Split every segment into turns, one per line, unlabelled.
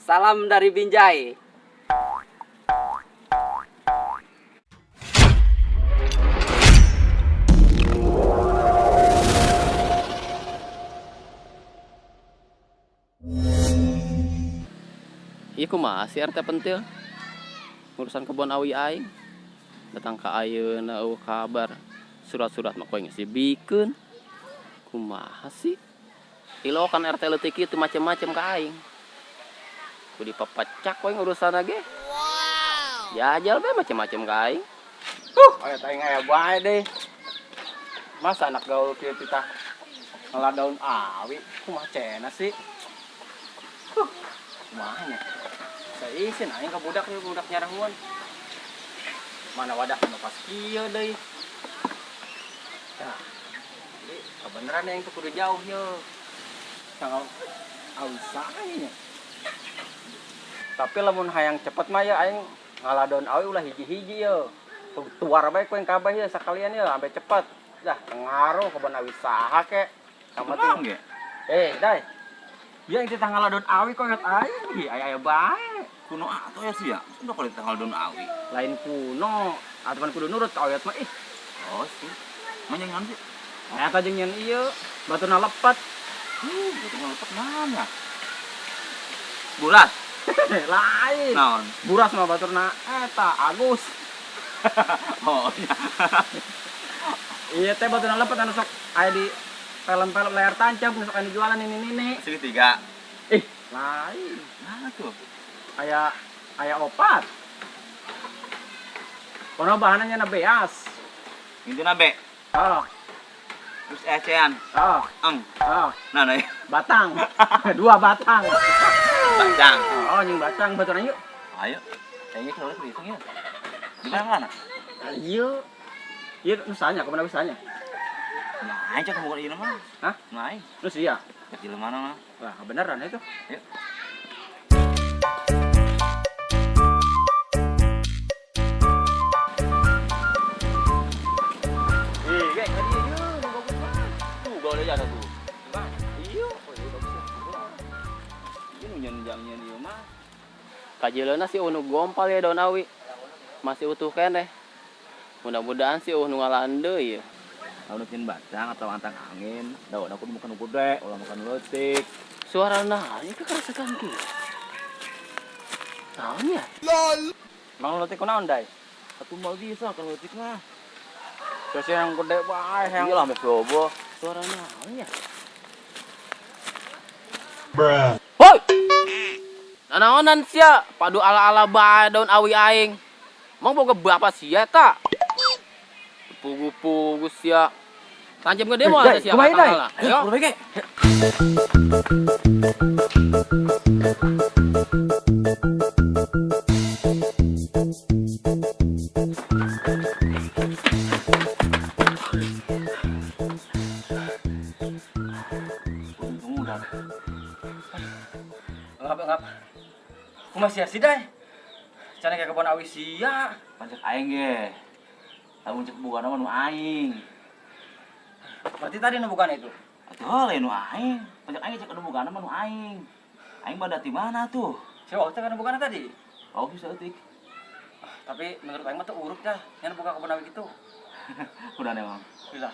Salam dari Binjai.
Ieu kumaha si RT pentil urusan kebon awi aing datang ka ayeuna eueuh kabar surat-surat mah ku aing geus dibikeun kumaha sih ilokan RT leutik ieu teu macem-macem ka aing ku dipepecak ku aing urusanna ge jajal be macem-macem ka aing.
Aya aing aya bae deui. Masa anak gaul kieu titah ngala daun awi kumaha cenah sih. Kumaha nya? Saya isin aing ka budak ieu budak nyarahuan. Mana wadah nu pas kieu deui. Tah. Jadi kebenaran yang teu kudu jauh ye. Tanggal awi saha nya. Tapi lamun hayang cepet mah ya aing ngala daun awi ulah hiji-hiji ye. Tuar bae ku yang kabeh ye sakalian ye ambe cepet. Dah ngaruh kebon awi saha ke. Sama
Tenang ge.
Dai. Ya itu tanggal daun awi kok ingat aing. Ih, aya-aya bae.
Kuno atuh ya sih ya. Udah kalau tanggal daun awi.
Lain kuno, atuh kudu nurut ka oyot mah ih.
Oh sih. Manyangan sih.
Eta jeung nyen ieu, batuna lepat.
Batuna lepat mana? Buras.
Lain.
Naon?
Buras mah baturna eta Agus.
Oh iya.
Iya teh batuna lepat anu sok aya di film-film layar tancap nu sok aya jualan ini nini.
Segitiga.
Ih, lain.
Nah tuh.
Aya aya opat. Kono bahannya na beas.
Intina be.
Oh.
Terus ecean.
Oh.
Eng.
Oh.
Nah, nah.
Batang. 2 batang.
Batang.
Oh, jeung batang baturan yuk.
Ayo. Kayaknya kalau dihitung ya. Di mana?
Ayo. Iya, nu sanya, kumaha bisanya?
Nah, aing cek bukan ieu mah.
Hah?
Nah, aing.
Terus iya.
Kecil mana mah?
Wah, kebenaran itu.
Yuk.
Ih, ge, tadi ieu nu bagus mah.
Tuh, gawe aja tuh.
Iya, oh iya bagus ya.
Ieu nu nyen-nyen ieu mah.
Kajileuna sih unu gompal ya daun awi. Masih utuh keneh. Mudah-mudahan sih nu ngalaan deui ya.
Lamun nyen batang atau antang angin, daun aku makan gede, ulah makan leutik.
Suara naon ieu kerasakan kieu? Naon ya?
Lol. Mang leutik kunaon dai?
Atuh moal bisa kalau leutik mah.
Terus yang gede bae yang
Iya lah sampe bobo.
Suara naon ya?
Bruh.
Hoi. Nanaonan sia, padu ala-ala bae daun awi aing. Mang boga bapak sia ta? Pugu-pugu sia. Tancap gede moal
Dai,
sia
kumaha, Dai?
tanggalna. Ayo.
Kumaha ge?
Ngap ngap. Kumaha sia sih dai? Can ka kebon awi sia.
Pancek aing ge. Lamun cek bukan mah nu aing.
Berarti tadi nu bukan itu?
Atuh lain nu aing. Pancek aing cek nu bukan mah nu aing. Aing bada di mana tuh?
Si waktu kan bukan tadi.
Oh, bisa eutik.
Tapi menurut aing mah teu uruk dah. Nyan buka kebon awi gitu.
Udah emang.
Lah.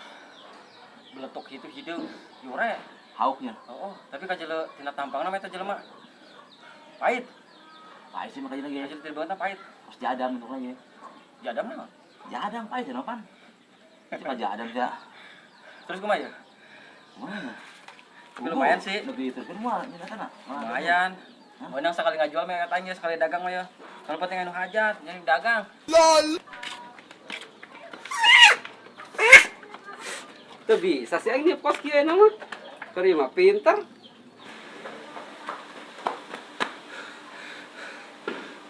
Beletuk itu hideung, jure.
Hauknya.
Oh, tapi kajele tina tampangna mah eta jelema. Pahit.
Pahit sih makanya lagi.
Kajele tina banget pahit.
Pas jadam untuk lagi.
Jadam naon?
Jadam pahit ya pan. Cuma jadam ya.
Terus kumaha ya?
Kumaha?
Tapi lumayan sih.
Lebih terus kan moal nya kana.
Lumayan. Menang sekali ngajual mah katanya sekali dagang mah ya. Kalau penting anu hajat, nyari dagang.
LOL.
Teu bisa sih aing pos kieu mah. Terima pinter.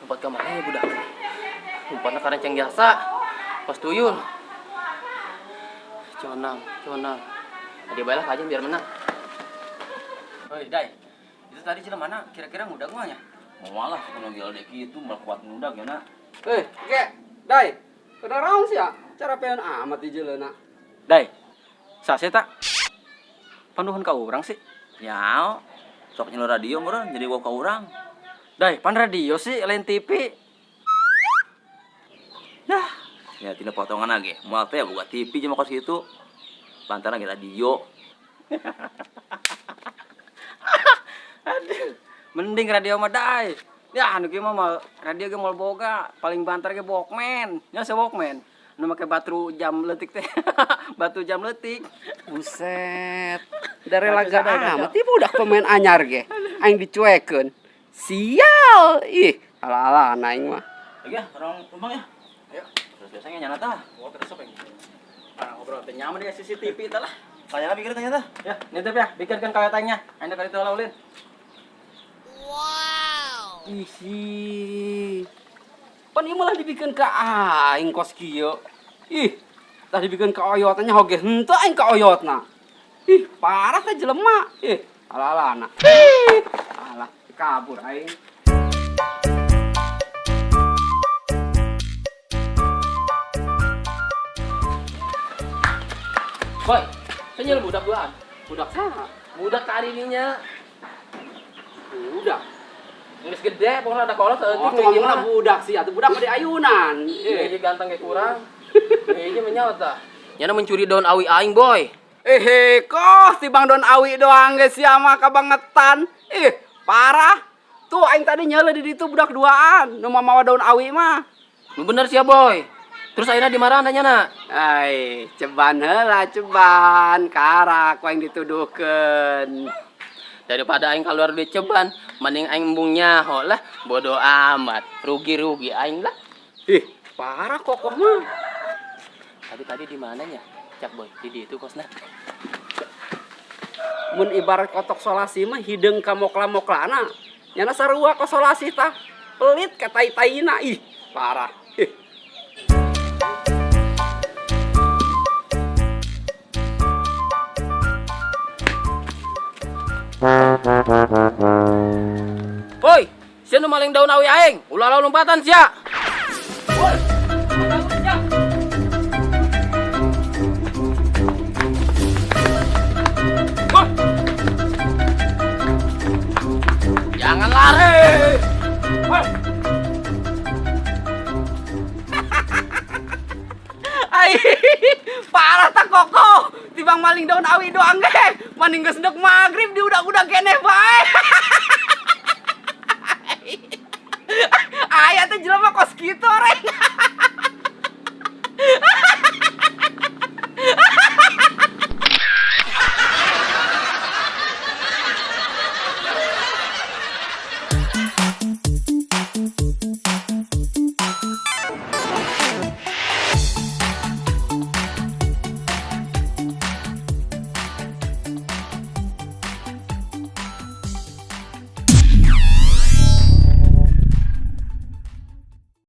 Lompat ke mana ya budak? Lompatnya ka renceng jasa. Pas tuyul. Conang, conang. Adi bae lah kajian biar menang.
Hoi, Dai. Itu tadi jelema mana kira-kira ngudag mah nya?
Moal lah kuno gila dek kitu mah kuat ngudag ya na.
Ge, Dai. Kada raung sia. Cara pean amat di jeleuna.
Dai. Sase tak? Panduhun ka urang sih.
Nyao. Sok nyelo radio meureun jadi wau ka urang.
Dai, pan radio sih lain TV.
Nah, ya tina potongan lagi. Moal teh boga TV jeung kos kitu. Lantaran ge radio.
Aduh, mending radio mah dai. Ya, anu kieu mah mal radio ge moal boga, paling banter ge Walkman. Nya se Walkman. Nu make batu jam leutik teh. Batu jam leutik.
Buset. Dari laga amat ieu budak pemain anyar ge. Aing dicuekeun. Sial. Ih, ala-ala aing mah.
Lagi ya, orang tumbang ya.
Ayo.
Terus biasanya nyana tah.
Gua terus apa yang? Ah, ngobrol teh nyaman ya CCTV teh lah.
Tanya lah mikir tanya tah.
Ya, nitip ya, bikinkan kawetannya. Anda kali itu ulin.
Ih, pan ieu malah dibikeun ka aing kos kieu. Ih, tah dibikeun ka oyotna hoge henteu aing ka oyotna. Ih, parah teh jelema. Ih, ala-ala. Ih, alah, kabur aing.
Boy, senyel budak duaan.
Budak saha?
Budak tadi ininya.
Budak.
Geus gede, pokoknya ada kolot
Oh,
saeutik
ngomongna budak sih, atuh budak mah di ayunan.
Eh,
Eh,
ganteng kayak kurang. Ini menyaut tah. Nyana mencuri daun awi aing, boy.
Eh, kok si Bang Don Awi doang geus sia mah kabangetan. Ih, parah. Tuh aing tadi nyele di ditu budak duaan, nu mamawa daun awi mah.
Nu bener sih ya, boy. Terus akhirnya di mana nyana?
Ai, ceban heula ceban, karak ku aing dituduhkeun.
Daripada aing keluar duit ceban, mending aing embung nyaho lah. Bodoh amat, rugi-rugi aing lah.
Ih, parah kokoh mah.
Tapi tadi di mananya? Cak boy, di ditu kosna.
Mun ibarat kotok solasi mah hideung ka mokla-moklana. Nyana sarua kosolasi tah. Pelit ka tai-taina. Ih, parah. Ih.
Boy, sia nu maling daun awi aing. Ulah lompatan sia. Boy, sia. Boy. Jangan lari. Boy.
Ai, parah tak koko. Tibang maling daun awi doang ge. Maning geus deuk magrib di udah-udah keneh bae. Aya teh jelema kos kitu reng.